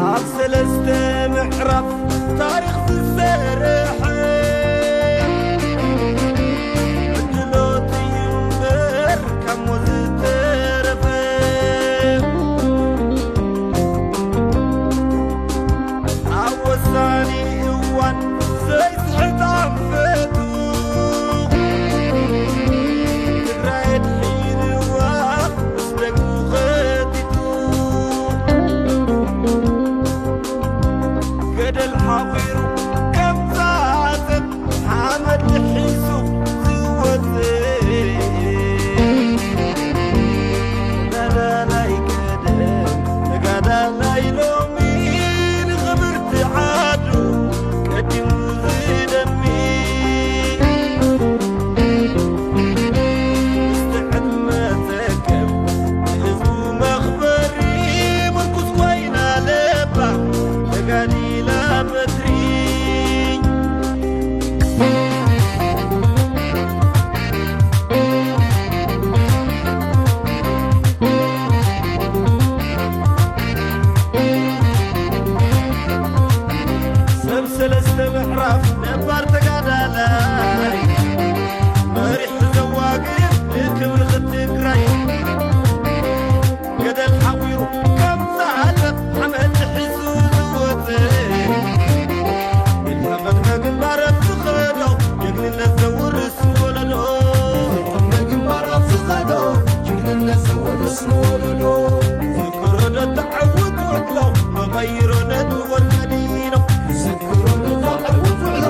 ኣብ ሰለስተ ምዕራፍ ታሪኽ ዝሰርሐ ዕድሎት እዩ እምበር ካብ ሞት ዝተረፈ። ኣብ ወሳኒ እዋን ዘይስሕት ኣንፈቱ ትግራይ ኣድሒንዋ ምስ ደቁ ኸቲቱ። ገደል ሓቒሩ ከም ፃፀት ሓመድ ልሒሱ ዝወፅእ ተጋዳላይ ቀደም፣ ተጋዳላይ ሎሚ ንኽብርቲ ዓዱ ቀዲሙ ዝደሚ። ምስቲ ዕድመ ጸገም ንህዝቡ መኽበሪ ምርኩስ ኮይና ለባ ተጋዲላ በትሪ። ሰብ ሰለስተ ምዕራፍ ነባር ተጋዳላይ መሪሕ ዘዋግር ንክብሪ ትግራይ ገደል ሓዊሩ ከም ፃዕለት ሓመድ ሒዙ ዝወፅእ ኢልካ ቅድመ ግንባር ኣብ ዝኸዶ ጀግንነት ዘውርስ ንወለዶ። ቅድመ ግንባር ኣብ ዝኸዶ ጅግንነት ዘወርስ ንወለዶ። ዝክሮ ዶ ተዓውት ውዕሎ መቐይሮ ነቲ ወለዲ ነው። ዝክሮ ዶ ተዓውት ውዕሎ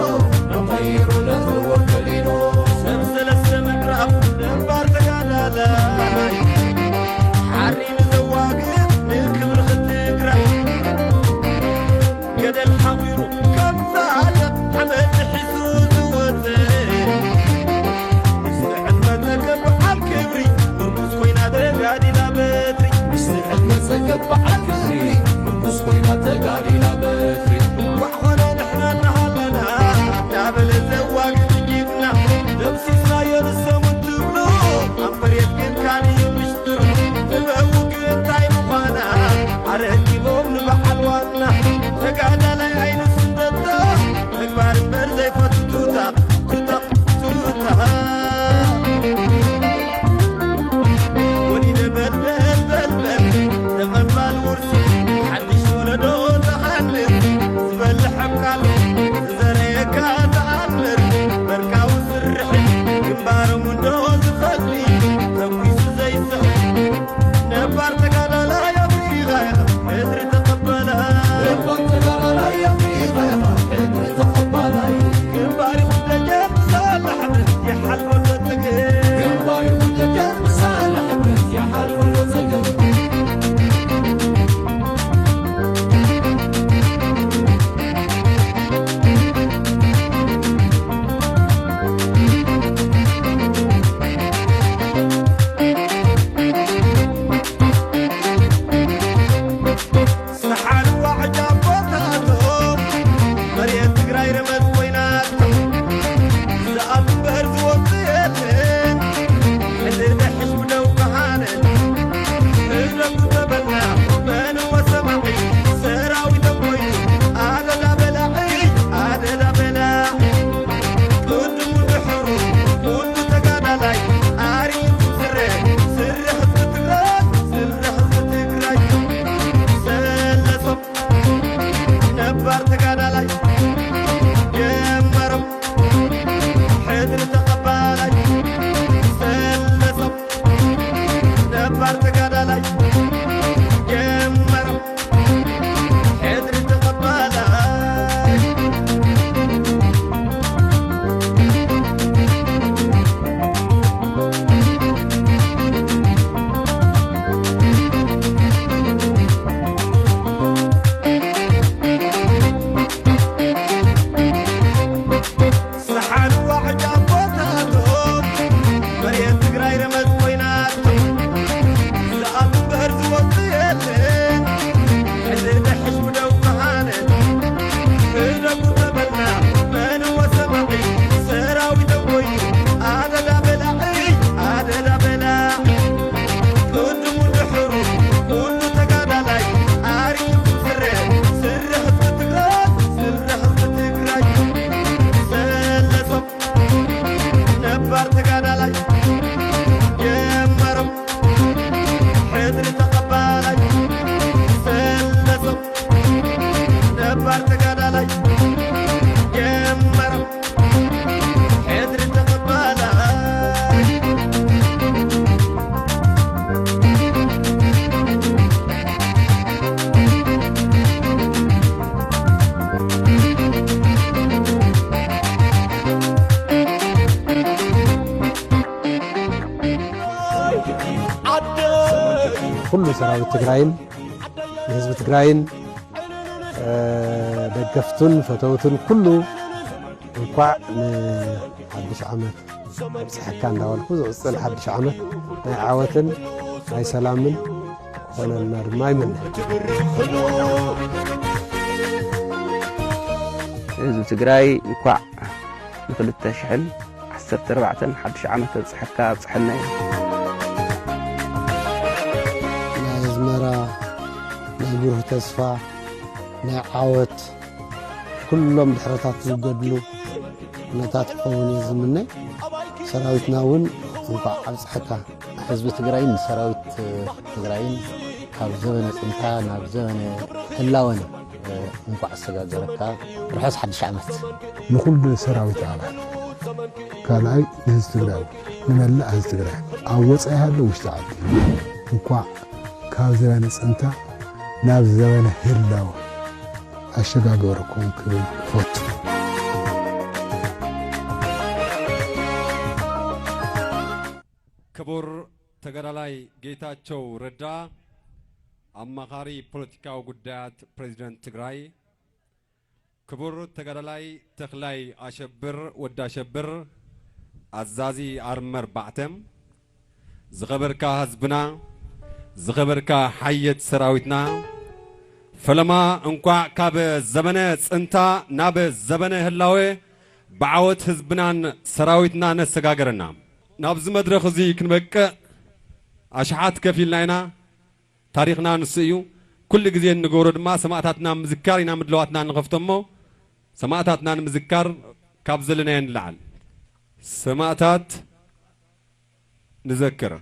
ሰራዊት ትግራይን ንህዝቢ ትግራይን፣ እ፣ ደገፍቱን ፈተውቱን ኩሉ እንኳዕ ንሓድሽ ዓመት ኣብፅሐካ እንዳበልኩ፣ ዝቕፅል ሓድሽ ዓመት ናይ ዓወትን ናይ ሰላምን ክኾነልና ድማ ይምነ። ህዝቢ ትግራይ እንኳዕ ንክልተ ሽሕን ዓሰርተ ኣርባዕተን ሓድሽ ዓመት ኣብፅሐካ ኣብፅሐና እዩ። ናይ ኣዝመራ፣ ናይ ብሩህ ተስፋ፣ ናይ ዓወት፣ ኩሎም ድሕረታት ዝገድሉ ኩነታት ክኸውን እየ ዝምነ። ሰራዊትና እውን እንኳዕ ኣብፅሐካ። ህዝቢ ትግራይን ሰራዊት ትግራይን ካብ ዘበነ ፅንታ ናብ ዘበነ ህላወና እንኳዕ ኣሰጋገረካ። ርሑስ ሓድሽ ዓመት። ንኹሉ ሰራዊት ኣባላት፣ ካልኣይ ንህዝቢ ትግራይ፣ ንመላእ ህዝቢ ትግራይ ኣብ ወፃኢ ሃሎ ውሽጢ ዓዲ እንኳዕ ካብ ዘበነ ፅንታ ናብ ዘበነ ህላወ ኣሸጋገረኩም ክብል እፈቱ። ክቡር ተጋዳላይ ጌታቸው ረዳ፣ ኣማኻሪ ፖለቲካዊ ጉዳያት ፕሬዝደንት ትግራይ፣ ክቡር ተጋዳላይ ተኽላይ ኣሸብር ወዲ ኣሸብር፣ ኣዛዚ ኣርሚ ኣርባዕተ፣ ዝኸበርካ ህዝብና፣ ዝኸበርካ ሓየት ሰራዊትና፣ ፈለማ እንኳዕ ካብ ዘበነ ጽንታ ናብ ዘበነ ህላዌ ብዓወት ህዝብናን ሰራዊትናን ኣሰጋገረና። ናብዚ መድረኽ እዚ ክንበቅዕ ኣሽሓት ከፊልና ኢና። ታሪኽና ንሱ እዩ። ኩሉ ግዜ እንገብሮ ድማ ሰማእታትና ምዝካር ኢና ምድለዋትና ንኸፍቶ እሞ፣ ሰማእታትና ንምዝካር ካብ ዘለናዮ ንለዓል ሰማእታት ንዘክር።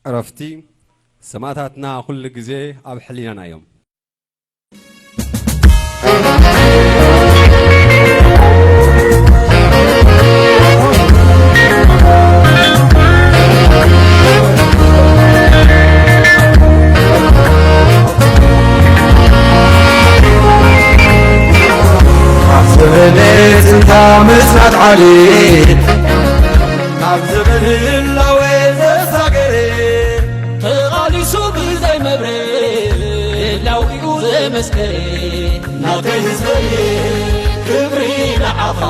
ዕረፍቲ ሰማእታትና ኩሉ ግዜ ኣብ ሕሊናና እዮም። ኣብ ዘበነ ጽንታ ምጽናት ዓሌት፣ ኣብ ዘበን ህላወ ዘሳገረ፣ ተቓሊሱ ብዘይ መብረ ህላዊኡ ዘመስከረ፣ ናተይ ህዝበይ ክብሪ ንዓኻ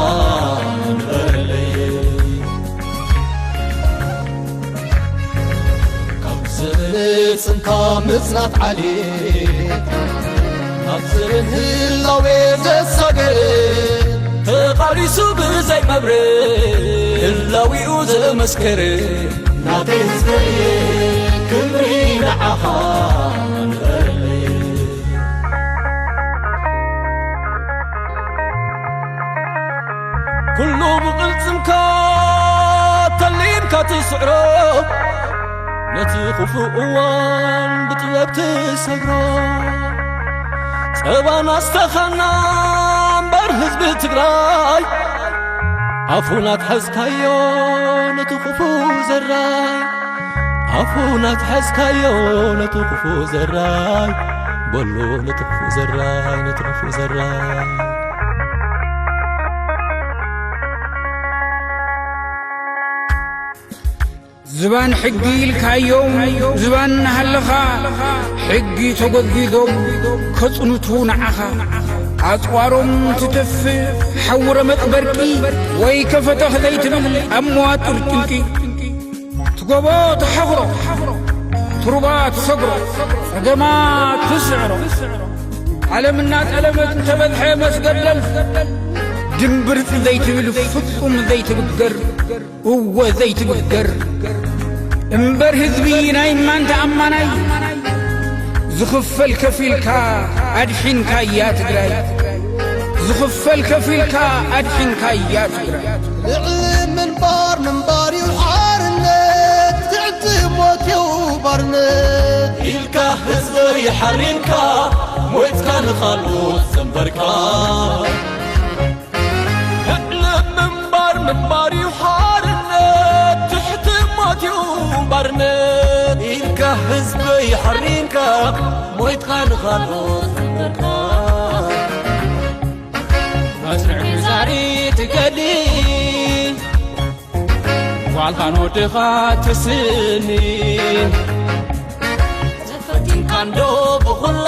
ንበረለይ። ካብ ዘበነ ጽንታ ምጽናት ዓሌት፣ ካብ ዘበን ህላዌ ዘሳገረ፣ ተቓሊሱ ብዘይ መብረ ህላዊኡ ዘመስከረ፣ ናተይ ህዝበይ ክብሪ ንዓኻ ንበረለይ። ኩሉ ብቕልጽምካ ተሊምካ ትስዕሮ፣ ነቲ ክፉእ እዋን ብጥበብ ትሰግሮ። ጸባና ኣስተኻና እምበር ህዝቢ ትግራይ፣ ኣፉ ናትሐዝካዮ ነቲ ክፉእ ዘራይ፣ ኣፉ ናትሐዝካዮ ነቲ ክፉእ ዘራይ፣ በሎ ነቲ ክፉእ ዘራይ፣ ነቲ ክፉእ ዘራይ። ዝባን ሕጊ ኢልካዮም፣ ዝባን እናሃለኻ ሕጊ ተጎዝጒዞም ከጽንቱ ንዓኻ። ኣጽዋሮም ትተፍእ ሓዊ ረመጽ በርቂ፣ ወይ ከፈተኽ ዘይትብል ኣብ መዋጥር ጭንቂ። ትጎቦ ትሓኽሮ፣ ትሩባ ትሰግሮ፣ ጸገማ ትስዕሮ። ዓለም እናጠለመት እንተበዝሐ መስገደል፣ ድምብርጽ ዘይትብል ፍጹም ዘይትብገር። እወ ዘይትብገር እምበር ህዝቢ ናይ ማን ተኣማናይ? ዝኽፈል ከፊልካ ኣድሒንካያ ትግራይ። ዝኽፈል ከፊልካ ኣድሒንካያ ትግራይ። ልዕሊ ምንባር ምንባር እዩ ሓርነት። ኢልካ ህዝበይ ሓሪንካ፣ ሞይትካ ንኻልኦት ዘንበርካ። ንዕለም ምንባር ምንባር እዩ ሓርነት፣ ትሕቲ ሞት እዩ ባርነት። ኢልካ ህዝበይ ሓሪንካ፣ ሞይትካ ንኻልኦት ዘንበርካ። መስርዕ ዛሪ ትገሊ፣ ጓልካን ወድኻ ትስኒ። ተፈቲንካ እንዶ ብኹላ፣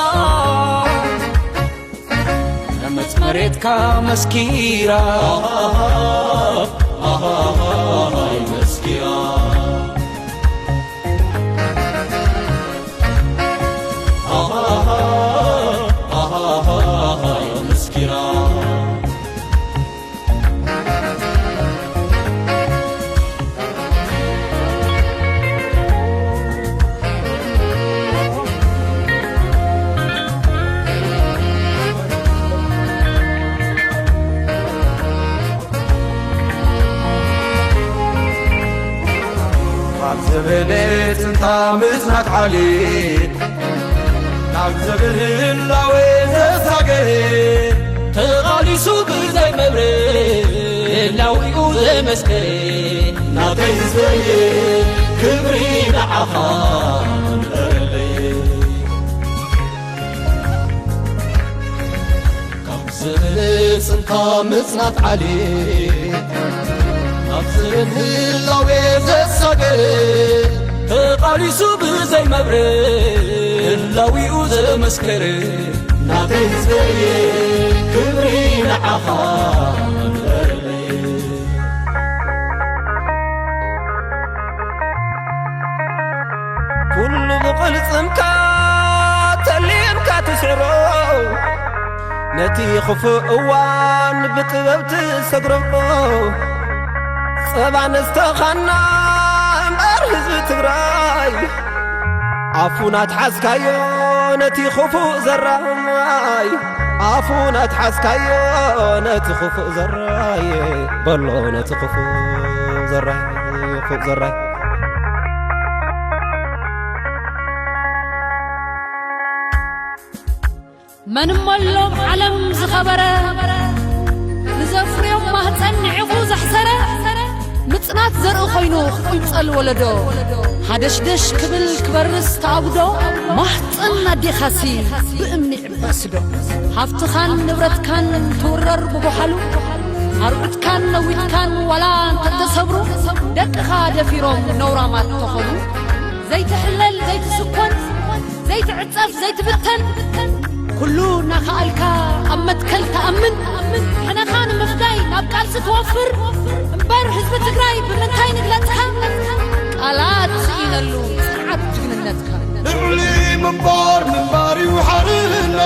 ረመጽ መሬትካ መስኪራ። ኣሃሃሃሃይ መስኪራ። ኣሃሃሃሃይ መስኪራ። ካብ ዘበነ ጥንታ ምጽናት ዓሌት፣ ናብ ዘበን ህላዌ ዘሳገረ፣ ተቓሊሱ ብዘይ መብርህ ህላዌኡ ዘመስከረ፣ ናተይ ህዝበየ ክብሪ ንዓኻ ንበረለይ። ካብ ዘበነ ጽንታ ምጽናት ዓሌት፣ ናብ ዘበን ህላዌ ዘሳገረ፣ ተቓሊሱ ብዘይ መብርህ ህላዌኡ ዘመስከረ፣ ናተይ ህዝበየ ክብሪ ንዓኻ ንበረለይ። ኩሉ ብቕልጽምካ ተሊምካ ትስዕሮ፣ ነቲ ክፉእ እዋን ብጥበብ ትሰግሮ። ጸባ ነስተኻና እምበር ህዝቢ ትግራይ፣ ኣፉ ናትሓዝካዮ ነቲ ክፉእ ዘራይ፣ ኣፉ ናትሓዝካዮ ነቲ ክፉእ ዘራይ፣ በሎ ነቲ ክፉእ ዘራይ፣ ክፉእ ዘራይ። መን እሞ ኣሎ ዓለም ዝኸበረ፣ ንዘፍርዮም ማህፀን ንዒቑ ዘሕሰረ፣ ምፅናት ዘርኢ ኮይኑ ክቕንፀል ወለዶ፣ ሃደሽደሽ ክብል ክበርስ ተኣጉዶ፣ ማህፀን ኣዴኻሲ ብእምኒ ይዕበስዶ። ሃብትኻን ንብረትካን ትውረር ብጓሓሉ፣ ኣርዑትካን ነዊትካን ዋላ እንተተሰብሩ፣ ደቅኻ ደፊሮም ነውራማት ተኾኑ። ዘይትሕለል ዘይትስኮን፣ ዘይትዕጸፍ ዘይትብተን፣ ኩሉ እናኸኣልካ ኣብ መትከል ትኣምን፣ ሕነኻ ንምፍዳይ ናብ ቃልሲ ትወፍር፣ እምበር ህዝቢ ትግራይ ብምንታይ ንግለጽካ? ቃላት ስኢነሉ ጽንዓት ጅግንነትካ። ልዕሊ ምንባር ምንባር እዩ ሓርነት፣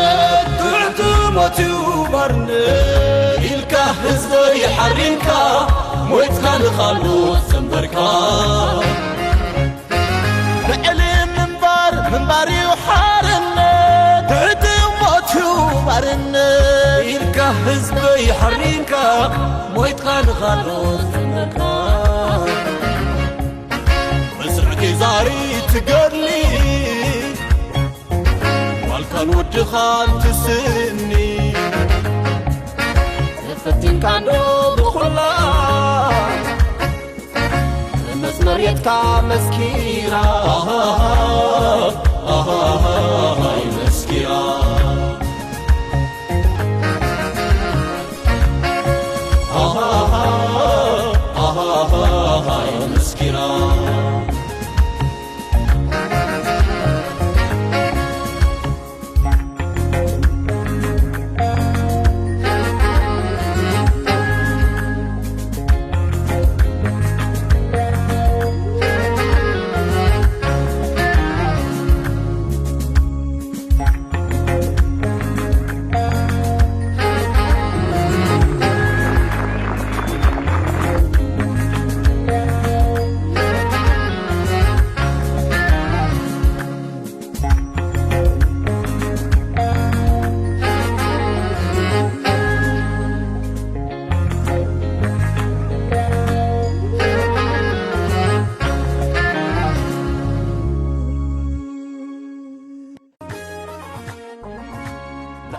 ትሕቲ ሞት እዩ ባርነት። ኢልካ ህዝበይ ሓሪንካ፣ ሞይትካ ንኻልኦት ዘንበርካ። ልዕሊ ምንባር ምንባር እዩ ሓርነት፣ ትሕቲ ሞት እዩ ባርነት። ኢልካ ህዝበይ ሓሪንካ፣ ሞይትካ ንኻልኦት ዘንበርካ። መስርዕ ዛሪ ትገድሊ፣ ጓልካን ወድኻን ትስእኒ። ተፈቲንካ እንዶ ብኹላ፣ መጽመሬትካ መስኪራ። ኣሃሃ፣ ኣሃሃ፣ ኣሃሃ መስኪራ። ኣሃሃ፣ ኣሃሃ መስኪራ።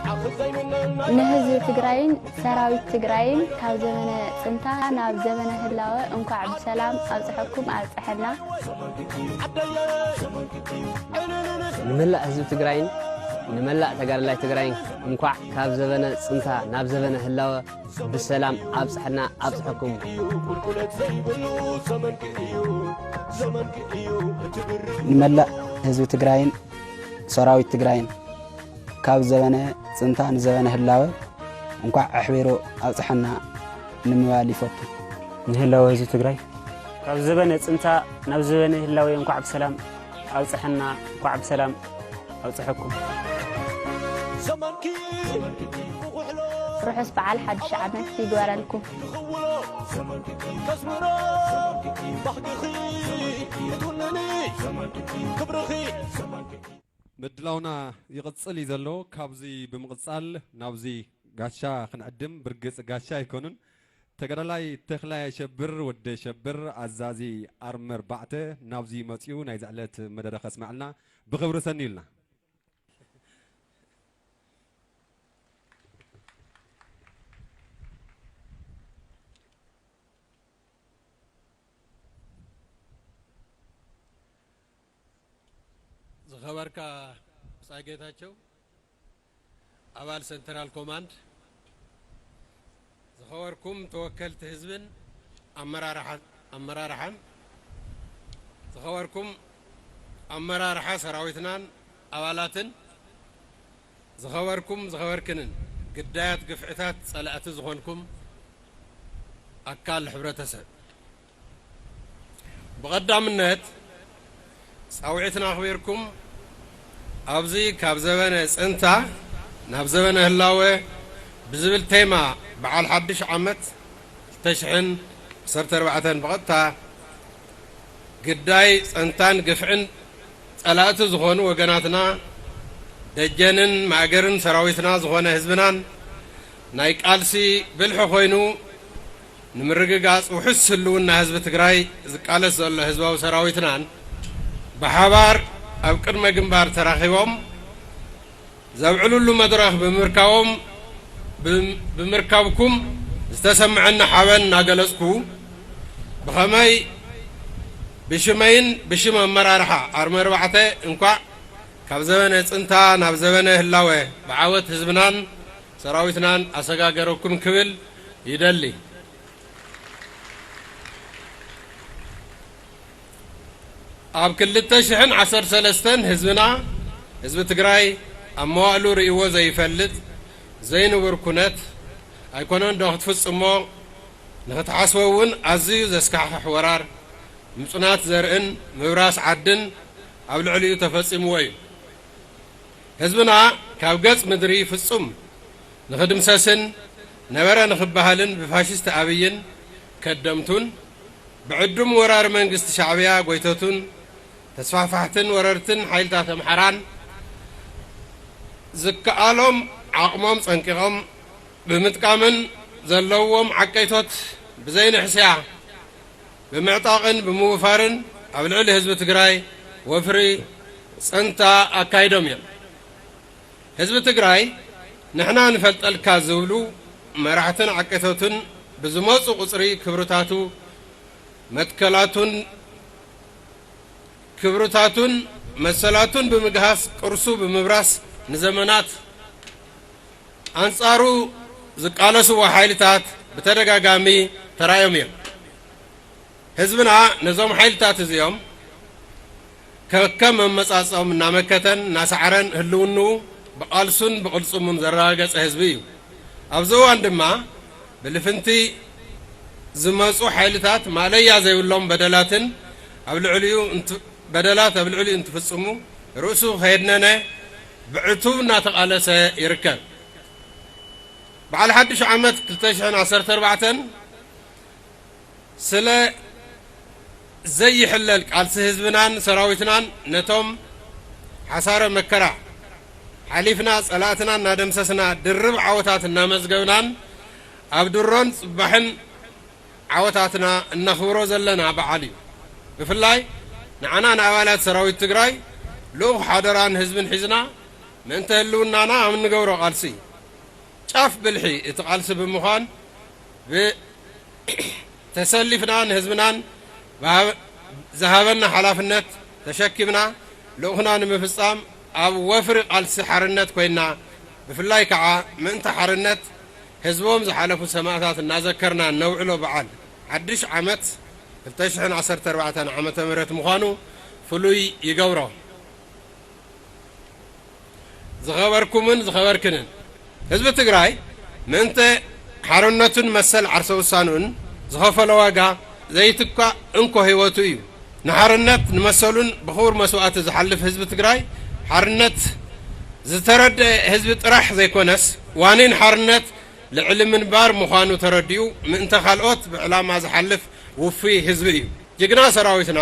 ንህዝቢ ትግራይን ሰራዊት ትግራይን ካብ ዘመነ ጽንታ ናብ ዘመነ ህላወ እንኳዕ ብሰላም ኣብጽሐኩም ኣብጽሐና። ንመላእ ህዝቢ ትግራይን ንመላእ ተጋዳላይ ትግራይን እንኳዕ ካብ ዘበነ ጽንታ ናብ ዘበነ ህላወ ብሰላም ኣብጽሐና ኣብጽሐኩም። ንመላእ ህዝቢ ትግራይን ሰራዊት ትግራይን ካብ ዘበነ ጽንታ ንዘበነ ህላወ እንኳዕ ኣሕቢሩ ኣብጽሐና ንምባል ይፈቱ። ንህላወ ህዝቢ ትግራይ ካብ ዘበነ ጽንታ ናብ ዘበነ ህላወ እንኳዕ ብሰላም ኣብጽሐና፣ እንኳዕ ብሰላም ኣብጽሐኩም። ርሑስ በዓል ሓድሽ ዓመት ይግበረልኩም። ምድላውና ይቕጽል እዩ ዘሎ። ካብዚ ብምቕጻል ናብዚ ጋሻ ክንዕድም፣ ብርግጽ ጋሻ ኣይኮኑን። ተጋዳላይ ተኽላይ ኣሸብር፣ ወዲ ኣሸብር፣ ኣዛዚ ኣርሚ ኣርባዕተ ናብዚ መጺኡ ናይዚ ዕለት መደረ ከስመዐልና ብኽብሪ ሰንዩልና። ዝኸበርካ ብጻይ ጌታቸው፣ ኣባል ሰንትራል ኮማንድ፣ ዝኸበርኩም ተወከልቲ ህዝብን ኣመራርሓን፣ ዝኸበርኩም ኣመራርሓ ሰራዊትናን ኣባላትን፣ ዝኸበርኩም ዝኸበርክንን ግዳያት ግፍዕታት ጸላእቲ ዝኾንኩም ኣካል ሕብረተሰብ፣ ብቐዳምነት ጻውዒትና ኣኽቢርኩም ኣብዚ ካብ ዘበነ ጽንታ ናብ ዘበነ ህላወ ብዝብል ቴማ በዓል ሓድሽ ዓመት ክልተ ሽሕን ዓሰርተ ኣርባዕተን ብቐጥታ ግዳይ ጸንታን ግፍዕን ጸላእቲ ዝኾኑ ወገናትና ደጀንን ማእገርን ሰራዊትና ዝኾነ ህዝብናን ናይ ቃልሲ ብልሒ ኮይኑ ንምርግጋጽ ውሑስ ህልውና ህዝቢ ትግራይ ዝቃለስ ዘሎ ህዝባዊ ሰራዊትናን ብሓባር ኣብ ቅድመ ግንባር ተራኺቦም ዘብዕሉሉ መድረኽ ብምርካቦም ብምርካብኩም ዝተሰምዐኒ ሓበን እናገለጽኩ ብኸመይ ብሽመይን ብሽም ኣመራርሓ ኣርሚ ኣርባዕተ እንኳዕ ካብ ዘበነ ጽንታ ናብ ዘበነ ህላወ ብዓወት ህዝብናን ሰራዊትናን ኣሰጋገረኩም ክብል ይደሊ። ኣብ ክልተ ሽሕን ዓሰርተ ሰለስተን ህዝብና ህዝቢ ትግራይ ኣብ መዋእሉ ርእይዎ ዘይፈልጥ ዘይንቡር ኩነት ኣይኮነን ዶ ክትፍጽሞ ንኽትሓስቦ እውን ኣዝዩ ዘስካሕኽሕ ወራር ምጹናት ዘርእን ምብራስ ዓድን ኣብ ልዕሊኡ ተፈጺምዎ እዩ። ህዝብና ካብ ገጽ ምድሪ ፍጹም ንኽድምሰስን ነበረ ንኽበሃልን ብፋሽስት ኣብይን ከደምቱን ብዕዱም ወራሪ መንግስቲ ሻዕብያ ጎይተቱን ተስፋሕፋሕትን ወረርትን ሓይልታት ኣምሓራን ዝከኣሎም ዓቕሞም ጸንቂቖም ብምጥቃምን ዘለዎም ዓቀይቶት ብዘይንሕስያ ብምዕጣቕን ብምውፋርን ኣብ ልዕሊ ህዝቢ ትግራይ ወፍሪ ጸንታ ኣካይዶም እዮም። ህዝቢ ትግራይ ንሕና ንፈልጠልካ ዝብሉ መራሕትን ዓቀይቶትን ብዝመፁ ቁፅሪ ክብርታቱ መትከላቱን ክብርታቱን መሰላቱን ብምግሃስ ቅርሱ ብምብራስ ንዘመናት ኣንፃሩ ዝቃለስዎ ሓይልታት ብተደጋጋሚ ተራእዮም እዮም። ህዝብና ነዞም ሓይልታት እዚኦም ከከም መመፃፅኦም እናመከተን እናሰዓረን ህልውንኡ ብቓልሱን ብቕልፅሙን ዘረጋገፀ ህዝቢ እዩ። ኣብዚ እዋን ድማ ብልፍንቲ ዝመፁ ሓይልታት ማእለያ ዘይብሎም በደላትን ኣብ ልዕሊኡ በደላት ኣብ ልዕሊኡ እንትፍፅሙ ርእሱ ከየድነነ ብዕቱብ እናተቓለሰ ይርከብ። በዓል ሓዱሽ ዓመት ክልተ ሽሕን ዓሰርተ ኣርባዕተን ስለ ዘይሕለል ቃልሲ ህዝብናን ሰራዊትናን ነቶም ሓሳረ መከራ ሓሊፍና ጸላእትና እናደምሰስና ድርብ ዓወታት እናመዝገብናን ኣብ ድሮን ጽባሕን ዓወታትና እነኽብሮ ዘለና በዓል እዩ። ብፍላይ ንዓና ንኣባላት ሰራዊት ትግራይ ልኡኽ ሓደራን ህዝብን ሒዝና ምእንተ ህልውናና ኣብ እንገብሮ ቃልሲ ጫፍ ብልሒ እቲ ቃልሲ ብምዃን፣ ብ-፣ ተሰሊፍና ንህዝብናን ብሃብ-፣ ዝሃበና ሓላፍነት ተሸኪምና ልኡኽና ንምፍጻም ኣብ ወፍሪ ቃልሲ ሓርነት ኮይንና፣ ብፍላይ ከዓ ምእንቲ ሓርነት ህዝቦም ዝሓለፉ ሰማእታት እናዘከርና እነውዕሎ በዓል ሓድሽ ዓመት ክልተ ሽሕን ዓሰርተ ኣርባዕተን ዓመተ ምህረት ምዃኑ ፍሉይ ይገብሮ። ዝኸበርኩምን ዝኸበርክንን፣ ህዝቢ ትግራይ ምእንተ ሓርነቱን መሰል ዓርሰ ውሳንኡን ዝኸፈሎ ዋጋ ዘይትካእ እንኮ ህይወቱ እዩ። ንሓርነት ንመሰሉን ብኽቡር መስዋእቲ ዝሓልፍ ህዝቢ ትግራይ፣ ሓርነት ዝተረደአ ህዝቢ ጥራሕ ዘይኮነስ፣ ዋኒን ሓርነት ልዕሊ ምንባር ምዃኑ ተረዲኡ፣ ምእንተ ካልኦት ብዕላማ ዝሓልፍ ውፉይ ህዝቢ እዩ። ጅግና ሰራዊትና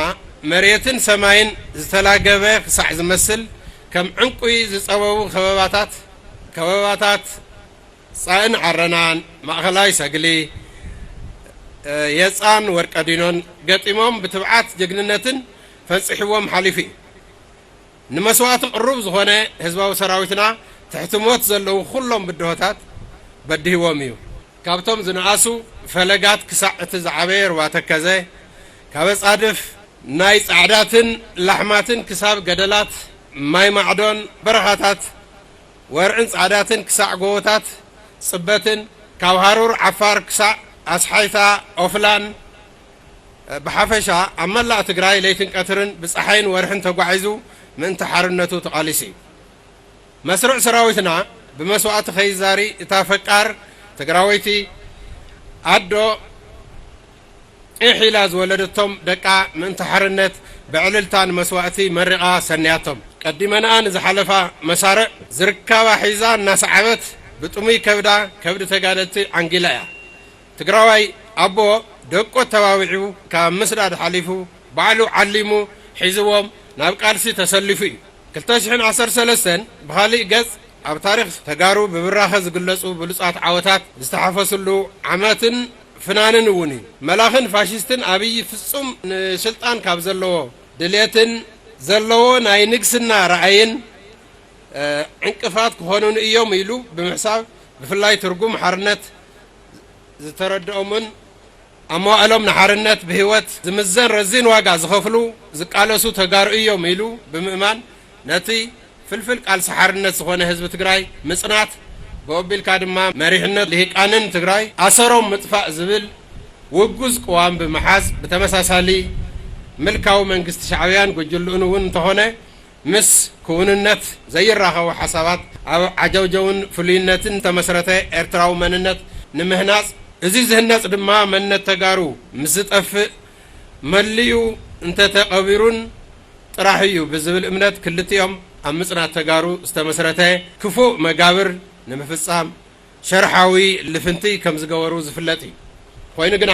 መሬትን ሰማይን ዝተላገበ ክሳዕ ዝመስል፣ ከም ዕንቁይ ዝጸበቡ ከበባታት፣ ከበባታት ጻእን ዓረናን፣ ማእኸላይ ሰግሊ፣ የጻን ወርቀዲኖን ገጢሞም ብትብዓት ጅግንነትን ፈንጺሕዎም ሓሊፉ እዩ። ንመስዋእቲ ቅሩብ ዝኾነ ህዝባዊ ሰራዊትና ትሕቲ ሞት ዘለዉ ኩሎም ብድሆታት በዲህዎም እዩ። ካብቶም ዝነኣሱ ፈለጋት ክሳዕ እቲ ዝዓበየ ሩባ ተከዘ፣ ካብ ኣጻድፍ ናይ ጻዕዳትን ላሕማትን ክሳብ ገደላት ማይ ማዕዶን በረኻታት ወርዕን ጻዕዳትን ክሳዕ ጎቦታት ጽበትን፣ ካብ ሃሩር ዓፋር ክሳዕ ኣስሓይታ ኦፍላን፣ ብሓፈሻ ኣብ መላእ ትግራይ ለይትን ቀትርን ብጸሓይን ወርሕን ተጓዒዙ ምእንቲ ሓርነቱ ተቓሊሱ እዩ። መስርዕ ሰራዊትና ብመስዋእቲ ከይዛሪ እታ ፈቃር ትግራወይቲ ኣዶ ጢሕ ኢላ ዝወለደቶም ደቃ ምእንቲ ሓርነት ብዕልልታ ንመስዋእቲ መሪቓ ሰንያቶም። ቀዲመንኣ ንዝሓለፋ መሳርዕ ዝርካባ ሒዛ እናሰዓበት ብጥሙይ ከብዳ ከብዲ ተጋደልቲ ዓንጊላ እያ። ትግራዋይ ኣቦ ደቁ ኣተባቢዑ ካብ ምስዳድ ሓሊፉ ባዕሉ ዓሊሙ ሒዝዎም ናብ ቃልሲ ተሰሊፉ እዩ። ክልተ ሽሕን ዓሰርተ ሰለስተን ብኻሊእ ገጽ ኣብ ታሪኽ ተጋሩ ብብራኸ ዝግለጹ ብሉጻት ዓወታት ዝተሓፈስሉ ዓመትን ፍናንን እውን እዩ። መላኽን ፋሽስትን ኣብይ ፍጹም ንስልጣን ካብ ዘለዎ ድሌትን ዘለዎ ናይ ንግስና ራእይን ዕንቅፋት ክኾኑን እዮም ኢሉ ብምሕሳብ፣ ብፍላይ ትርጉም ሓርነት ዝተረድኦምን ኣብ መዋእሎም ንሓርነት ብህይወት ዝምዘን ረዚን ዋጋ ዝኸፍሉ ዝቃለሱ ተጋሩ እዮም ኢሉ ብምእማን፣ ነቲ ፍልፍል ቃልሲ ሓርነት ዝኾነ ህዝቢ ትግራይ ምጽናት፣ ብኦቢልካ ድማ መሪሕነት ልሂቃንን ትግራይ ኣሰሮም ምጥፋእ ዝብል ውጉዝ ቅዋም ብምሓዝ፣ ብተመሳሳሊ ምልካዊ መንግስቲ ሻዕብያን ጉጅልኡን እውን እንተኾነ ምስ ክውንነት ዘይራኸቡ ሓሳባት ኣብ ዓጀውጀውን ፍሉይነትን ዝተመስረተ ኤርትራዊ መንነት ንምህናጽ፣ እዚ ዝህነጽ ድማ መንነት ተጋሩ ምስ ዝጠፍእ መሊኡ እንተተቐቢሩን ጥራሕ እዩ ብዝብል እምነት ክልቲኦም ኣብ ምጽናት ተጋሩ ዝተመስረተ ክፉእ መጋብር ንምፍጻም ሸርሓዊ ልፍንቲ ከም ዝገበሩ ዝፍለጥ እዩ። ኮይኑ ግና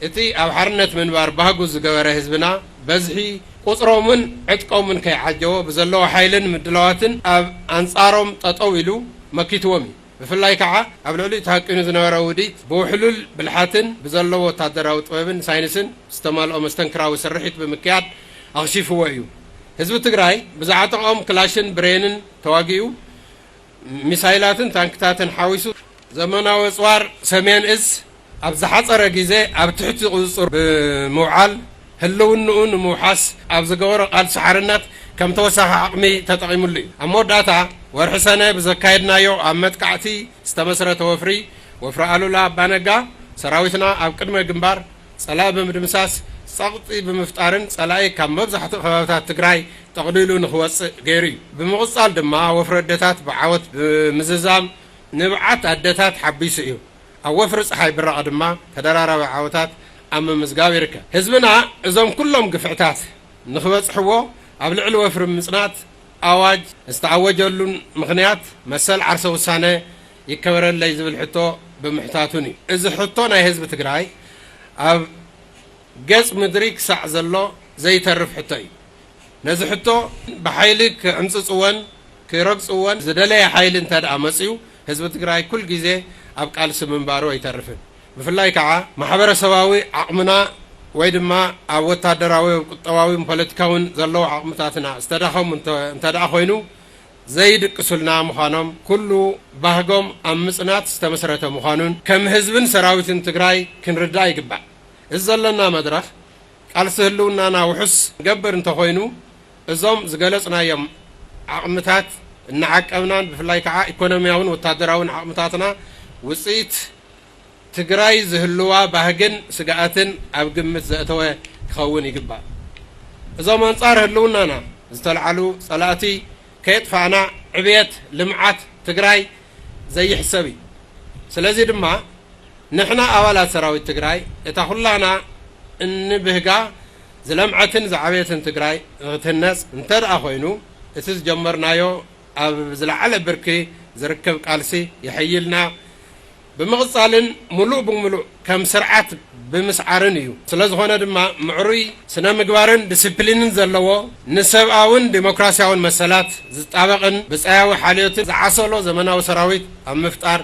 እቲ ኣብ ሓርነት ምንባር ባህጉ ዝገበረ ህዝብና በዝሒ ቁጽሮምን ዕጥቆምን ከይዓጀቦ ብዘለዎ ሓይልን ምድላዋትን ኣብ ኣንጻሮም ጠጠው ኢሉ መኪትዎም እዩ። ብፍላይ ከዓ ኣብ ልዕሊኡ ተሃቂኑ ዝነበረ ውዲት ብውሕሉል ብልሓትን ብዘለዎ ወታደራዊ ጥበብን ሳይንስን ዝተማልኦ መስተንክራዊ ስርሒት ብምክያድ ኣኽሺፍዎ እዩ። ህዝቢ ትግራይ ብዝዓጠቖም ክላሽን ብሬንን ተዋጊኡ፣ ሚሳይላትን ታንክታትን ሓዊሱ ዘመናዊ ኣጽዋር ሰሜን እዝ ኣብ ዝሓጸረ ግዜ ኣብ ትሕቲ ቁጽጽር ብምውዓል ህልውንኡ ንምውሓስ ኣብ ዝገበሮ ቃልሲ ሓርነት ከም ተወሳኺ ዓቕሚ ተጠቒሙሉ እዩ። ኣብ መወዳእታ ወርሒ ሰነ ብዘካየድናዮ ኣብ መጥቃዕቲ ዝተመስረተ ወፍሪ፣ ወፍሪ ኣሉላ ኣባነጋ፣ ሰራዊትና ኣብ ቅድመ ግንባር ጸላኢ ብምድምሳስ ጸቕጢ ብምፍጣርን ጸላኢ ካብ መብዛሕትኡ ከባብታት ትግራይ ጠቕሊሉ ንኽወጽእ ገይሩ እዩ። ብምቕጻል ድማ ወፍሪ ኣደታት ብዓወት ብምዝዛም ንብዓት ኣደታት ሓቢሱ እዩ። ኣብ ወፍሪ ጸሓይ ብራቕ ድማ ተደራራቢ ዓወታት ኣብ ምምዝጋብ ይርከብ። ህዝብና እዞም ኩሎም ግፍዕታት ንኽበጽሕዎ ኣብ ልዕሊ ወፍሪ ምጽናት ኣዋጅ ዝተኣወጀሉን ምኽንያት መሰል ዓርሰ ውሳነ ይከበረለይ ዝብል ሕቶ ብምሕታቱን እዩ። እዚ ሕቶ ናይ ህዝቢ ትግራይ ኣብ ገጽ ምድሪ ክሳዕ ዘሎ ዘይተርፍ ሕቶ እዩ። ነዚ ሕቶ ብሓይሊ ክዕምጽጽዎን ክረግጽዎን ዝደለየ ሓይሊ እንተ ደኣ መጺኡ፣ ህዝቢ ትግራይ ኩል ግዜ ኣብ ቃልሲ ምንባሩ ኣይተርፍን። ብፍላይ ከዓ ማሕበረሰባዊ ዓቕምና ወይ ድማ ኣብ ወታደራዊ፣ ኣብ ቁጠባዊን ፖለቲካውን ዘለዉ ዓቕምታትና ዝተዳኸሙ እንተ-፣ እንተ ደኣ ኮይኑ፣ ዘይድቅሱልና ምዃኖም፣ ኩሉ ባህጎም ኣብ ምጽናት ዝተመስረተ ምዃኑን ከም ህዝብን ሰራዊትን ትግራይ ክንርዳእ ይግባእ። እዚ ዘለና መድረኽ ቃልሲ ህልውናና ውሑስ ንገብር እንተኾይኑ፣ እዞም ዝገለጽናዮም ዓቕምታት እናዓቀብናን ብፍላይ ከዓ ኢኮኖሚያውን ወታደራውን ዓቕምታትና ውጽኢት ትግራይ ዝህልዋ ባህግን ስግኣትን ኣብ ግምት ዘእተወ ክኸውን ይግባእ። እዞም ኣንጻር ህልውናና ዝተልዓሉ ጸላእቲ ከየጥፋእና ዕብየት ልምዓት ትግራይ ዘይሕሰብ እዩ። ስለዚ ድማ ንሕና ኣባላት ሰራዊት ትግራይ እታ ኩላና እንብህጋ ዝለምዐትን ዝዓበየትን ትግራይ ንክትህነፅ እንተ ደኣ ኮይኑ እቲ ዝጀመርናዮ ኣብ ዝለዓለ ብርኪ ዝርከብ ቃልሲ የሐይልና ብምቕጻልን ሙሉእ ብምሉእ ከም ስርዓት ብምስዓርን እዩ። ስለ ዝኾነ ድማ ምዕሩይ ስነ ምግባርን ዲስፕሊንን ዘለዎ ንሰብኣውን ዲሞክራሲያውን መሰላት ዝጣበቕን ብፀያዊ ሓልዮትን ዝዓሰሎ ዘመናዊ ሰራዊት ኣብ ምፍጣር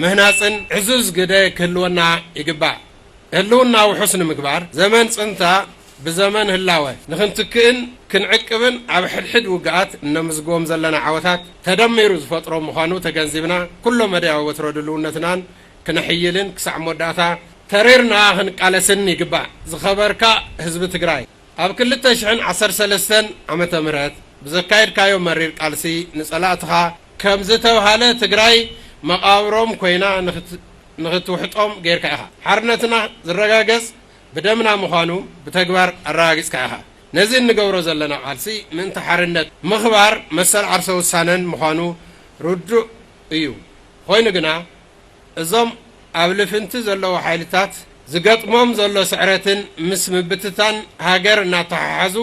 ምህናፅን ዕዙዝ ግደ ክህልወና ይግባእ። ህልውና ውሑስ ንምግባር ዘመን ፅንታ ብዘመን ህላወ ንኽንትክእን ክንዕቅብን ኣብ ሕድሕድ ውግኣት እነምዝግቦም ዘለና ዓወታት ተደሚሩ ዝፈጥሮ ምዃኑ ተገንዚብና ኩሎ መዳያዊ ወትሮ ድልውነትናን ክነሕይልን ክሳዕ መወዳእታ ተሪርና ክንቃለስን ይግባእ። ዝኸበርካ ህዝቢ ትግራይ፣ ኣብ ክልተ ሽሕን ዓሰርተ ሰለስተን ዓመተ ምህረት ብዘካየድካዮ መሪር ቃልሲ ንጸላእትኻ ከም ዝተብሃለ ትግራይ መቓብሮም ኮይና ንኽት-፣ ንኽትውሕጦም ጌርካ ኢኻ። ሓርነትና ዝረጋገጽ ብደምና ምዃኑ ብተግባር ኣረጋጊጽካ ኢኻ። ነዚ እንገብሮ ዘለና ቃልሲ ምእንቲ ሓርነት ምኽባር መሰል ዓርሰ ውሳነን ምዃኑ ርዱእ እዩ። ኮይኑ ግና እዞም ኣብ ልፍንቲ ዘለዉ ሓይልታት ዝገጥሞም ዘሎ ስዕረትን ምስ ምብትታን ሃገር እናተሓሓዙ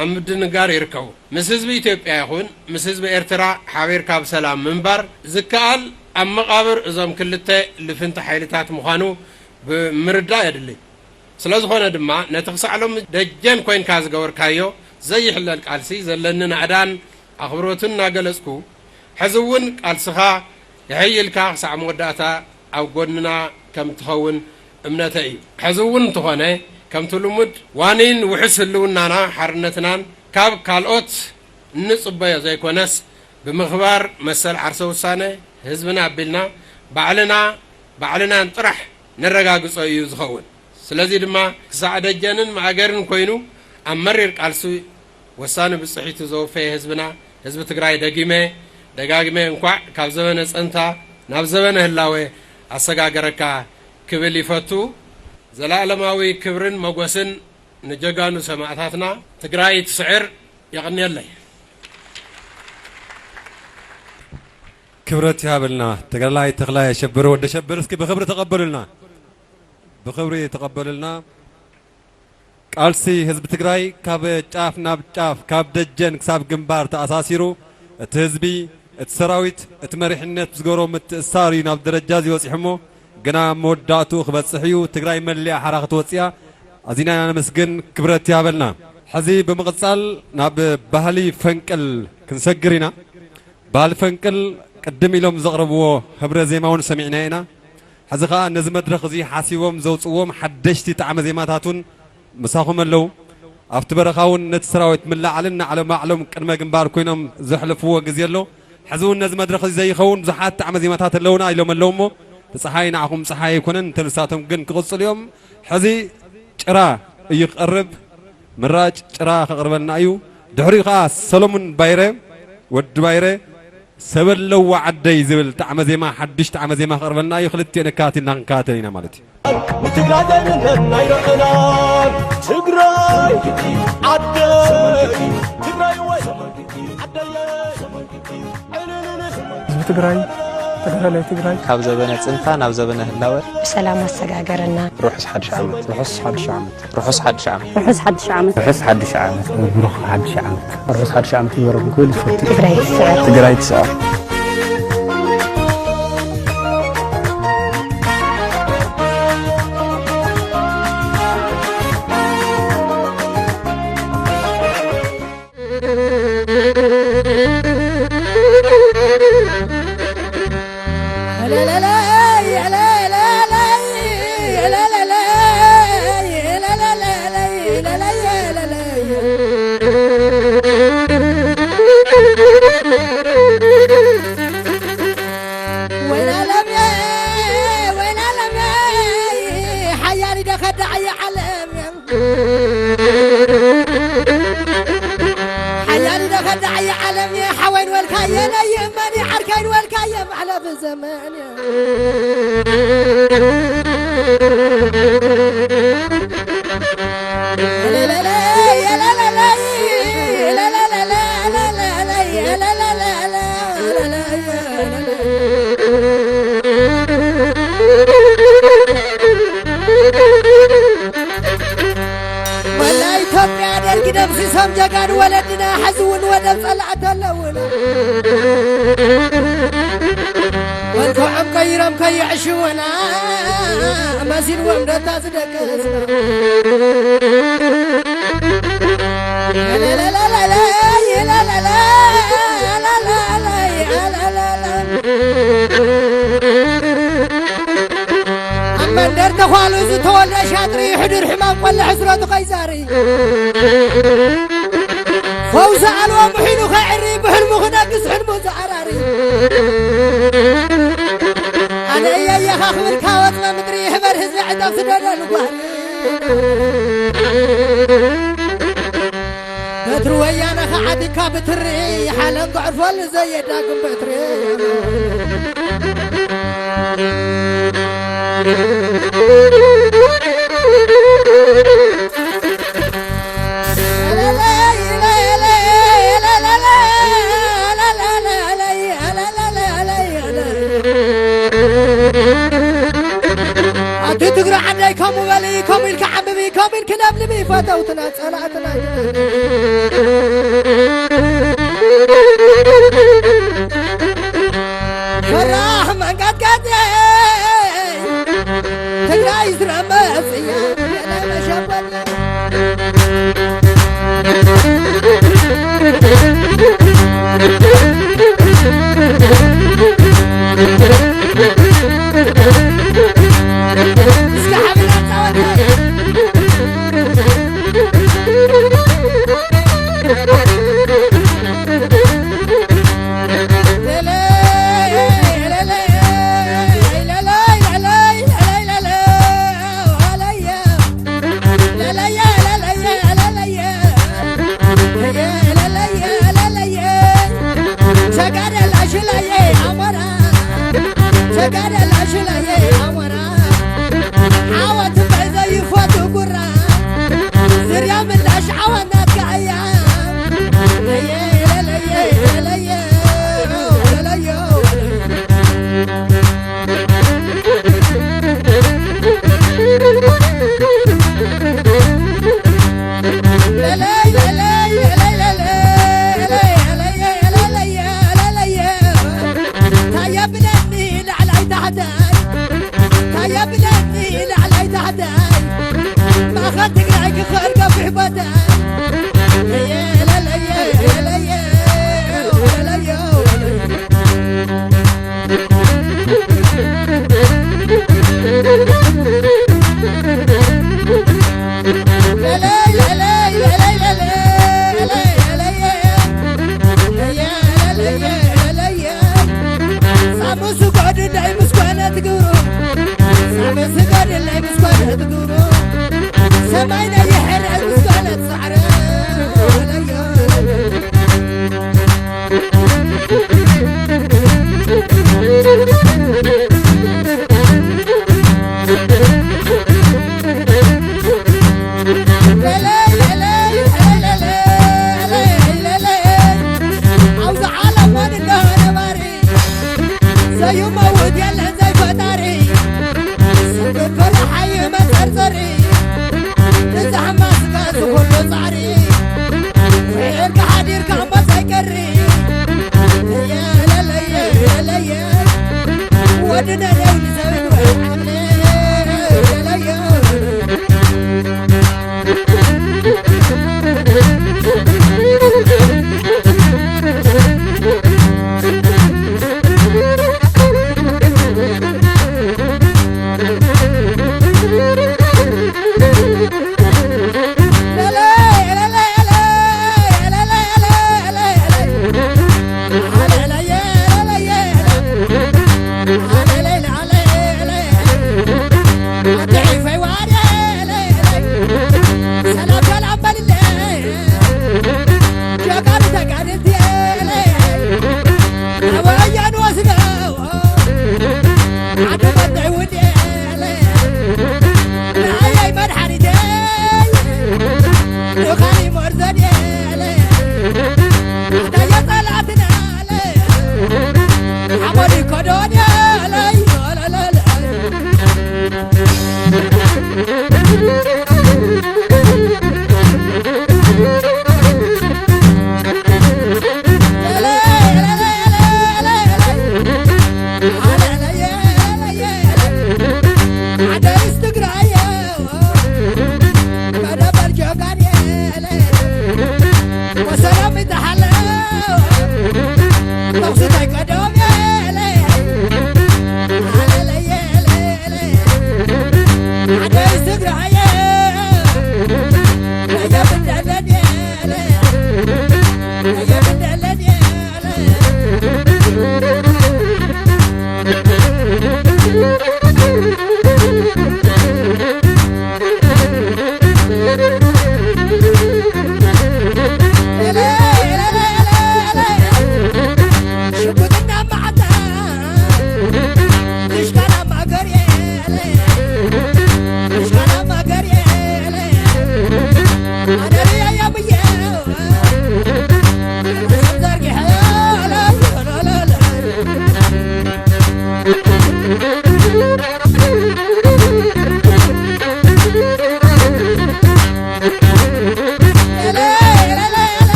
ኣብ ምድንጋር ይርከቡ። ምስ ህዝቢ ኢትዮጵያ ይኹን ምስ ህዝቢ ኤርትራ ሓቢርካ ብሰላም ምንባር ዝከኣል ኣብ መቓብር እዞም ክልተ ልፍንቲ ሓይልታት ምዃኑ ብምርዳእ የድሊ። ስለ ዝኾነ ድማ ነቲ ክሳዕ ሎሚ ደጀን ኮይንካ ዝገበርካዮ ዘይሕለል ቃልሲ ዘለኒ ናእዳን ኣኽብሮትን እናገለጽኩ፣ ሕዚ እውን ቃልስኻ የሐይልካ ክሳዕ መወዳእታ ኣብ ጎድንና ከም እትኸውን እምነተይ እዩ። ሕዚ እውን እንተኾነ ከምቲ ልሙድ ዋኒን ውሑስ ህልውናና ሓርነትናን ካብ ካልኦት እንጽበዮ ዘይኮነስ ብምኽባር መሰል ዓርሰ ውሳነ ህዝብና ኣቢልና ባዕልና ባዕልናን ጥራሕ ነረጋግጾ እዩ ዝኸውን። ስለዚ ድማ ክሳዕ ደጀንን ማእገርን ኮይኑ ኣብ መሪር ቃልሲ ወሳኒ ብጽሒቱ ዘወፈየ ህዝብና፣ ህዝቢ ትግራይ ደጊመ ደጋግመ እንኳዕ ካብ ዘበነ ጸንታ ናብ ዘበነ ህላወ ኣሰጋገረካ ክብል ይፈቱ። ዘላለማዊ ክብርን መጎስን ንጀጋኑ ሰማእታትና። ትግራይ ትስዕር። የቐንየለይ። ክብረት ይሃበልና። ተጋዳላይ ተኽላይ ኣሸብር፣ ወዲ ኣሸብር፣ እስኪ ብኽብሪ ተቐበሉልና። ብኽብሪ ተቐበሉልና። ቃልሲ ህዝቢ ትግራይ ካብ ጫፍ ናብ ጫፍ፣ ካብ ደጀን ክሳብ ግንባር ተኣሳሲሩ፣ እቲ ህዝቢ፣ እቲ ሰራዊት፣ እቲ መሪሕነት ብዝገበሮ ምትእስሳር እዩ ናብ ደረጃ እዚ በፂሑ እሞ፣ ግና መወዳእትኡ ክበፅሕ እዩ። ትግራይ መሊኣ ሓራ ክትወፅእ እያ። ኣዚና ኢና ነመስግን። ክብረት ይሃበልና። ሕዚ ብምቕፃል ናብ ባህሊ ፈንቅል ክንሰግር ኢና። ባህሊ ፈንቅል ቅድም ኢሎም ዘቕረብዎ ህብረ ዜማ እውን ሰሚዕና ኢና። ሕዚ ኸኣ ነዚ መድረኽ እዚ ሓሲቦም ዘውፅዎም ሓደሽቲ ጣዕመ ዜማታት እውን ምሳኹም ኣለዉ። ኣብቲ በረኻ እውን ነቲ ሰራዊት ምልዓልን ናዕሎ ማዕሎም ቅድመ ግንባር ኮይኖም ዘሕልፍዎ ግዜ ኣሎ። ሕዚ እውን ነዚ መድረኽ እዚ ዘይኸውን ብዙሓት ጣዕመ ዜማታት ኣለዉና ኢሎም ኣለዉ እሞ፣ እቲ ጸሓይ ንዓኹም ጸሓይ ኣይኮነን፣ እንተ ንሳቶም ግን ክቕጽሉ እዮም። ሕዚ ጭራ እዩ ክቐርብ፣ ምራጭ ጭራ ከቕርበልና እዩ። ድሕሪኡ ኸኣ ሰሎሙን ባይረ፣ ወዲ ባይረ፣ ሰበለዋ ዓደይ ዝብል ጣዕመ ዜማ፣ ሓድሽ ጣዕመ ዜማ ከቕርበልና እዩ። ክልቲኤን ኣካቲልና ክንከታተል ኢና ማለት እዩ። ንትግራይ ጅግንነት ኣይረኣናን። ትግራይ ዓደይ፣ ትግራይ ወይ ዓደይ። ህዝቢ ትግራይ፣ ተጋዳላይ ትግራይ። ካብ ዘበነ ጽንታ ናብ ዘበነ ህላወ። ብሰላም ኣሰጋገረና። ርሑስ ሓድሽ ዓመት። ርሑስ ሓድሽ ዓመት። ርሑስ ሓድሽ ዓመት። ርሑስ ሓድሽ ዓመት። ርሑስ ሓድሽ ዓመት። ብሩኽ ሓድሽ ዓመት። ርሑስ ሓድሽ ዓመት ይበረኩም ክብል ይፈቱ። ትግራይ ትስዕር። ትግራይ ትስዕር። መሕለፊ ዘመን እየ። መላ ኢትዮጵያ ደርጊ ደምሲሶም ጀጋኑ ወለድና፣ ሕዚ እውን ወደብ ጸላእቲ ኣለውና። መልክዖም ቀይሮም ከይዕሽውና መሲልዎም ደታ ዝደቀስና። ኣብ መንደር ተዃሉ ዝተወልደ ሻጥሪ፣ ሕዱር ሕማም ቆልዕ ሕስረቱ ከይዛሪ። ፈውሲ ኣልቦ ምሒኑ ከዕሪ፣ ብሕልሙ ክነግስ ሕልሙ ዝኣራሪ። ኣነ እየ የኻኽብልካ ወፅመ ምድሪ፣ ሕበር ህዝቢ ዕጠፍ ዝደለሉ ጓህሪ። በትሪ ወያነ ኸዓዲካ ብትሪ፣ ሓለን ክዕርፈሉ ዘየዳግም በትሪ። ኣቲ ትግረ ዓደይ ከምኡ በሊ፣ ከምኡ ኢልካ ዓምቢ፣ ከምኡ ኢልኪ ለምልሚ፣ ፈተውትና ጸላእትና። ፈራህ መንቀጥቀጥ ትግራይ ዝረመጽ እያ የለ መሸፈኛ። እስኪ ሓቢና ጻወት። ተጋደል ኣሽላየ ኣሞራ፣ ተጋደል ኣሽላየ ኣሞራ፣ ዓወት እምበር ዘይፈቱ ጉራ፣ ዝርያ ምላሽ ዓወት ናትካ እያ። ለየ፣ ለለየ፣ ለለየ፣ ለለየ። ታየብለኒ ላዕላይ ታሕታይ፣ ታየብለኒ ላዕላይ ታሕታይ፣ ማእኸል ትግራይ ክኽእል ገፊሕ ቦታይ። ለየ፣ ለለየ፣ ለለየ፣ ለለየ። ሳሚ ስገድለይ ምስ ኮነት ግብሩ፣ ሳሚ ስገድለይ ምስ ኮነት ግብሩ፣ ሰማይ ናይ ይሕረስ ምስ ኮነት ጻዕረ። ኣብዚ ዓለም ወንዶ ነባሪ፣ ዘይመውት የለን ዘይፈጣሪ፣ ስንክትርሓይ መጸርጸሪ፣ ብዛዕማ ስጋ ዝኹሉ ጻዕሪ፣ ውዒልካ ሓዲርካ እሞ ዘይቀሪ። የለለየ፣ የለለየ፣ ወዲ ነደው ንሰብን ወልዓለ፣ የለየ።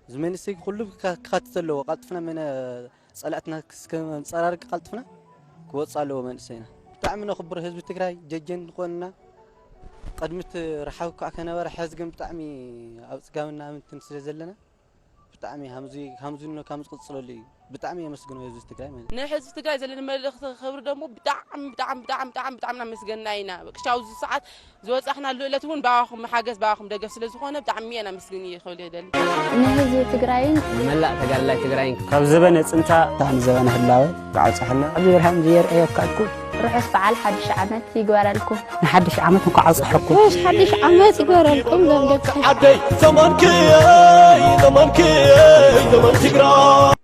እዚ መንእሰይ ኩሉ ክካ-፣ ክካትት ኣለዎ። ቃልጥፍና መነ-፣ ጸላእትና ክስ-፣ ከንጸራርግ ቃልጥፍና ክወጽእ ኣለዎ መንእሰይና። ብጣዕሚ ነኽብር ህዝቢ ትግራይ፣ ጀጀን ዝኾንና። ቅድሚት ረሓው እኳ ከነበረ፣ ሕዚ ግን ብጣዕሚ ኣብ ጽጋብና ምንትን ስለ ዘለና፣ ብጣዕሚ ሃምዚ፣ ሃምዚ ኖ፣ ካም ዝቕጽለሉ እዩ። ብጣዕሚ የመስግኖ ህዝቢ ትግራይ ማለት እዩ። ንህዝቢ ትግራይ ዘለኒ መልእኽቲ ክብሪ ደሞ ብጣዕሚ ብጣዕሚ ብጣዕሚ ብጣዕሚ ብጣዕሚ እናመስገንና ኢና። በቃ ኣብዚ ሰዓት ዝወፃእናሉ ዕለት እውን ብኣኹም ሓገዝ ብኣኹም ደገፍ ስለ ዝኾነ ብጣዕሚ እየ እናመስግን እየ ክብል ይደሊ። ንህዝቢ ትግራይን ንመላእ ተጋዳላይ ትግራይን ካብ ዘበነ ፅንታ እታ ንዘበነ ህላወ ብዓብፅሐና። ኣብዚ ብርሃን ዝየርአየካ እኩል ርሑስ በዓል ሓድሽ ዓመት ይግበረልኩም። ንሓድሽ ዓመት እንኳዕ ኣብፀሐኩም። ርሑስ ሓድሽ ዓመት ይግበረልኩም። ዘም ደቂ ዓደይ ዘመንክየይ ዘመንክየይ ዘመን ትግራይ።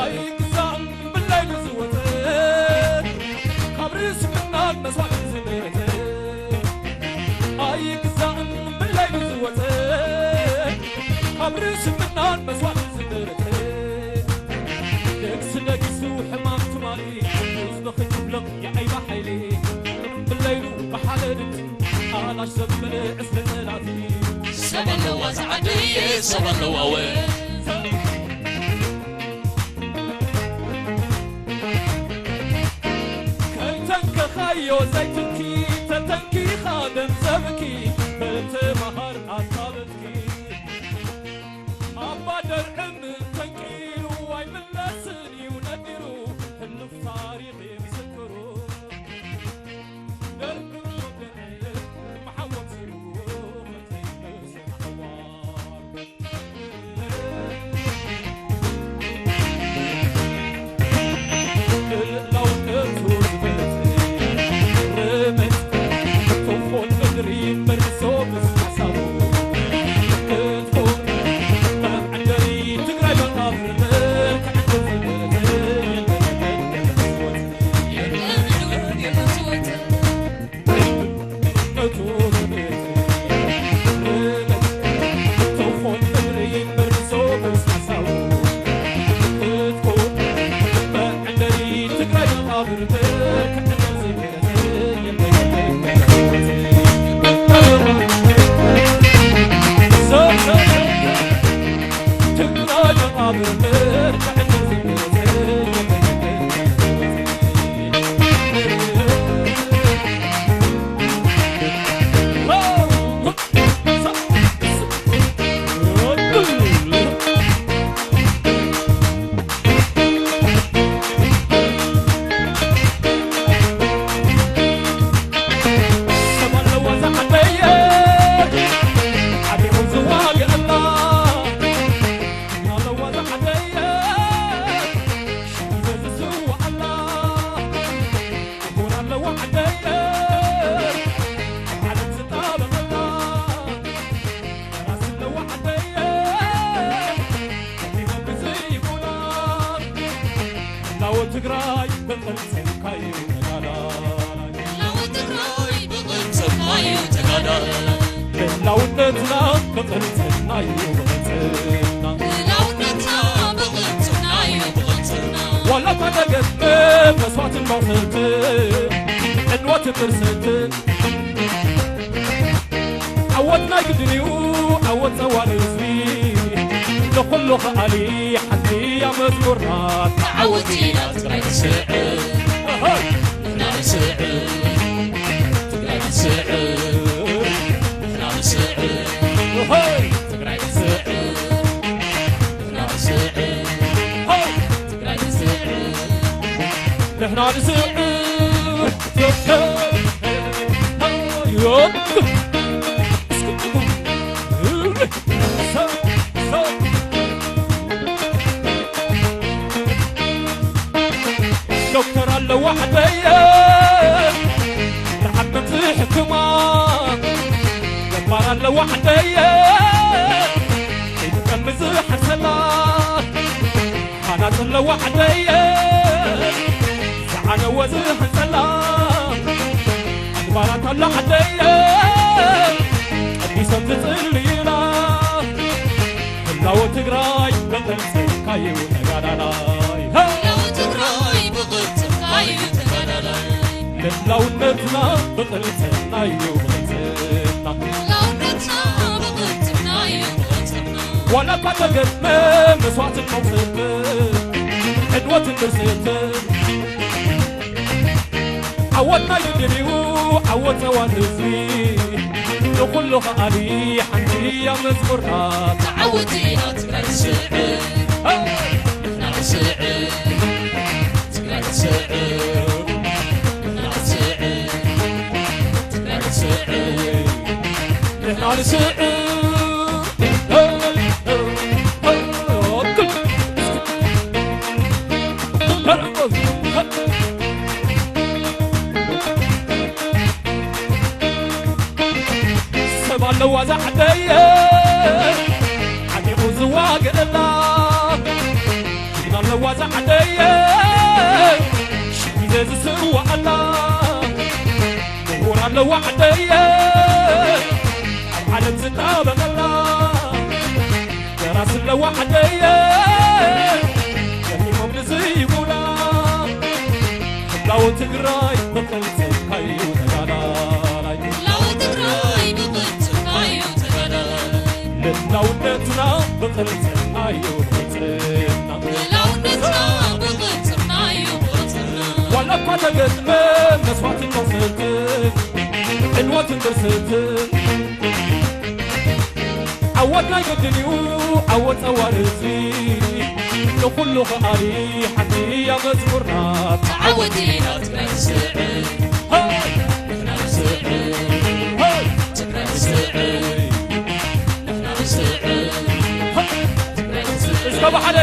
ኣይግዛእን ብላይሉ ዝወፀ ካብ ርእሲ ምናን መስዋእቲ ዝመረተ። ኣይግዛእን ብላይሉ ዝወፀ ካብ ርእሲ ምናን መስዋእቲ ዝመረተ። ደግሲ ነጊሱ ሕማም ትማሊ ህዝቢ ክጭፍልቕ የዕይባ ሓይሊ ብለይሉ ብሓለልት ኣናሽ ዘብል ዕስለ ጠላቲ። ሰብ ኣለዋ ዝዓደየ ሰብ ኣለዋ ወ ከይተንከኻዮ ዘይትንኪ ተተንኪኻ ደም ዘብኪ ብትምሃር ኣታበትኪ ኣባ ደርዕም ተንኪሩ ኣይምለስን እዩ ነዲሩ ህሉፍ ታሪኽ ይምስክሩ ደርዕም መሓወት ሲሩ ትግራይ ብቕልጽምካዩ ተጋዳላይ። ህላወ ትግራይ ብቕልጽምካዩ ተጋዳላይ። ህላውነትና ብቕልጽምናዩ ብቕልጽምና። ህላውነትና ብቕልጽምናዩ ብቕልጽምና። ዋላ እኳ ተገጥመ መስዋዕትን መቕሰፍትን፣ ዕንወትን ብርሰትን፣ ዓወት ናይ ግድን እዩ፣ ዓወት ጸዋር ህዝቢ። ንኹሉ ከኣሊ ሓንቲ እያ መዝሙርና። ተዓወቲ ኢና ትግራይ ትስዕር። ኣሃ። ንሕና ንስዕር። ትግራይ ትስዕር። ንሕና ንስዕር። ኣሃ። ትግራይ ትስዕር። ንሕና ንስዕር። ኣሃ። ትግራይ ትስዕር። ንሕና ንስዕር። ዶክተር ኣለዋ ዓደየ፣ ንዓመት ዝሕክማ። ገባር ኣለዋ ዓደየ፣ ኢድ ቀልሚ ዝሓርሰላ። ሓናጽ ኣለዋ ዓደየ፣ ዝዓነወ ዝሕንጸላ። ኣድባራት ኣላ ዓደየ፣ ቀዲሶም ዝጽልዩላ። ህላወ ትግራይ ብቕልጽምካዩ ተጋዳላይ። ህላወ ትግራይ ብቕልጽምካዩ ተጋዳላይ። ልዕላውነትና ብቕልጽምናዩ ብቕልጽምና። ልዕላውነትና ብቕልጽምናዩ ብቕልጽምና። ዋላ እኳ ተገጥመ መስዋዕትን መቕሰፍትን፣ ዕንወትን ብርሰትን፣ ዓወትና ይድልዩ፣ ዓወት ጸዋር ህዝቢ። ንኹሉ ከኣሊ ሓንቲ እያ መዝሙርና። ተዓወቲ ኢና ትግራይ ትስዕር። ንሕና ንስዕር። ትግራይ ትስዕር። ንሕና ንስዕር። ትግራይ ትስዕር። ንሕና ንስዕር። ሰብ ኣለዋ ዛዕደየ ዓሚቑ ዝዋግእላ። ጅግና ኣለዋ ዛዕደየ ሽሕ ግዜ ዝስዋኣላ። ምሁር ኣለዋ ዓደየ ኣብ ዓለም ዝጣበቐላ። ደራሲ ኣለዋ ዓደየ ደሚሞም ንዝይጉላ። ህላወ ትግራይ ብቕልጽምካዩ ተጋዳላይ። ህላወ ትግራይ ብቕልጽምካዩ ተጋዳላይ። ልዕላውነትና ብቕልጽምናዩ ብቕልጽምና። ልዕላውነትና ብቕልጽምናዩ ብቕልጽምና። ዋላ እኳ ተገጥመ መስዋዕትን መቕሰፍትን፣ ዕንወትን ብርሰትን፣ ዓወት ናይ ግድን እዩ፣ ዓወት ጸዋር ህዝቢ። ንኹሉ ከኣሊ ሓንቲ እያ መዝሙርና። ተዓወቲ ኢና ትግራይ ትስዕር። ሃይ! ንሕና ንስዕር። ሃይ! ትግራይ ትስዕር። ንሕና ንስዕር። ሃይ! ትግራይ ትስዕር። እስከ ብሓደ!